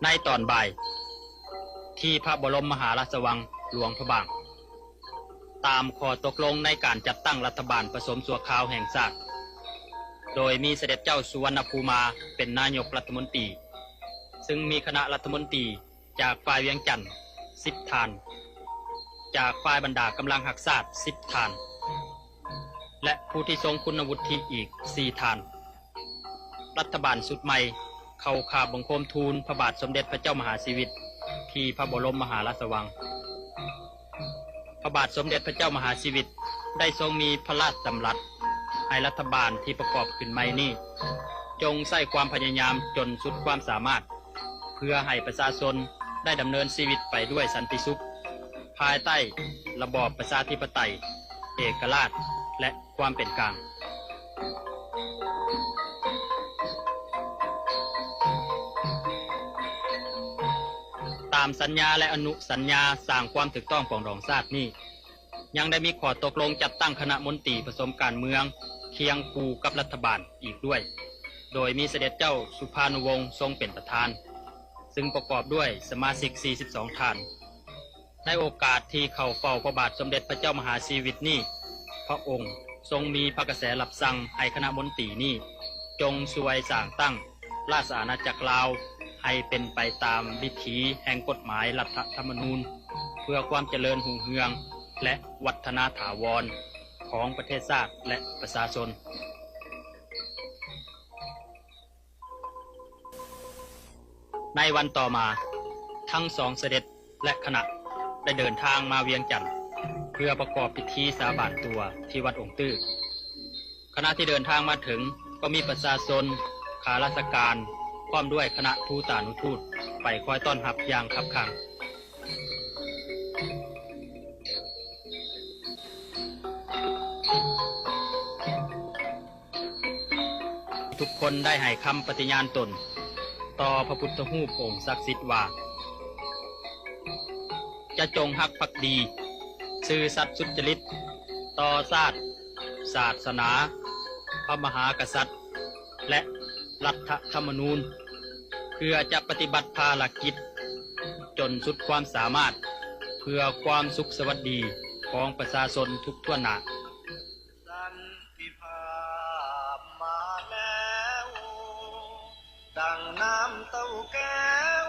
ໃນຕອນບ່າຍ ທີ່ພະບໍລົມມະຫາລາຊະວັງຫຼວງພະບາງ ຕາມຂໍ້ຕົກລົງໃນການຈັດຕັ້ງລັດຖະບານປະສົມຊົ່ວຄາວແຫ່ງຊາດ ໂດຍມີສະເດັດເຈົ້າສຸວັນນະພູມາເປັນນາຍົກລັດຖະມົນຕີ, ຊຶ່ງມີຄະນະລັດຖະມົນຕີຈາກຝ່າຍວຽງຈັນສິບທ່ານ, ຈາກຝ່າຍບັນດາກຳລັງຮັກຊາດສິບທ່ານ ແລະ ຜູ້ທີ່ຊົງຄຸນວຸດທິອີກສີ່ທ່ານ. ລັດຖະບານຊຸດໃໝ່ເຂົ້າຂາບບັງຄົມທູນພະບາດສົມເດັດພະເຈົ້າມະຫາຊີວິດ ທີ່ພະບໍລົມມະຫາລາຊະວັງ. ພະບາດສົມເດັດພະເຈົ້າມະຫາຊີວິດໄດ້ຊົງມີພະລາຊດຳລັດໃຫ້ລັດຖະບານທີ່ປະກອບຂຶ້ນໃໝ່ນີ້ ຈົ່ງໃຊ້ຄວາມພະຍາຍາມຈົນສຸດຄວາມສາມາດ ເພື່ອໃຫ້ປະຊາຊົນໄດ້ດຳເນີນຊີວິດໄປດ້ວຍສັນຕິສຸກ ພາຍໃຕ້ລະບອບປະຊາທິປະໄຕ, ເອກະລາດ ແລະ ຄວາມເປັນກາງ. ຕາມສັນຍາ ແລະ ອະນຸສັນຍາສ້າງຄວາມຖືກຕ້ອງປອງດອງຊາດນີ້ ຍັງໄດ້ມີຂໍ້ຕົກລົງຈັດຕັ້ງຄະນະມົນຕີປະສົມການເມືອງຄຽງຄູ່ກັບລັດຖະບານອີກດ້ວຍ, ໂດຍມີສະເດັດເຈົ້າສຸພານຸວົງຊົງເປັນປະທານ, ຊຶ່ງປະກອບດ້ວຍສະມາຊິກສີ່ສິບສອງທ່ານ. ໃນໂອກາດທີ່ເຂົ້າເຝົ້າພະບາດສົມເດັດພະເຈົ້າມະຫາຊີວິດນີ້, ພະອົງຊົງມີພະກະແສຮັບສັ່ງໃຫ້ຄະນະມົນຕີນີ້ ຈົ່ງຊ່ວຍສ້າງຕັ້ງລາຊະອານາຈັກລາວໃຫ້ເປັນໄປຕາມວິຖີແຫ່ງກົດໝາຍລັດຖະທຳມະນູນ ເພື່ອຄວາມຈະເລີນຮຸ່ງເຮືອງ ແລະ ວັດທະນາຖາວອນຂອງປະເທດຊາດ ແລະ ປະຊາຊົນ. ໃນວັນຕໍ່ມາ, ທັງສອງສະເດັດ ແລະ ຄະນະ ໄດ້ເດີນທາງມາວຽງຈັນ ເພື່ອປະກອບພິທີສາບານຕົວທີ່ວັດອົງຕື້. ຂະນະທີ່ເດີນທາງມາເຖິງ ກໍມີປະຊາຊົນ, ຂ້າລາຊະການ ພ້ອມດ້ວຍຄະນະທູຕານຸທູດ ໄປຄອຍຕ້ອນຮັບຢ່າງຄັບຂັ່ງ. ທຸກຄົນໄດ້ໃຫ້ຄຳປະຕິຍານຕົນຕໍ່ພະພຸດທະຮູບອົງສັກສິດວ່າ ຈະຈົງຮັກພັກດີ, ຊື່ສັດສຸດຈະລິດຕໍ່ຊາດ, ສາສະໜາ, ພະມະຫາກະສັດ ແລະ ລັດຖະທຳມະນູນ, ເພື່ອຈະປະຕິບັດພາລະກິດຈົນສຸດຄວາມສາມາດ ເພື່ອຄວາມສຸກສະຫວັດດີຂອງປະຊາຊົນທຸກຖ້ວນໜ້າ. ສັນຕິພາບມາແລ້ວ ດັ່ງນ້ຳເຕົ້າແກ້ວ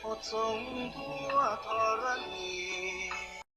ຫົດສົງທົ່ວທໍລະນີ.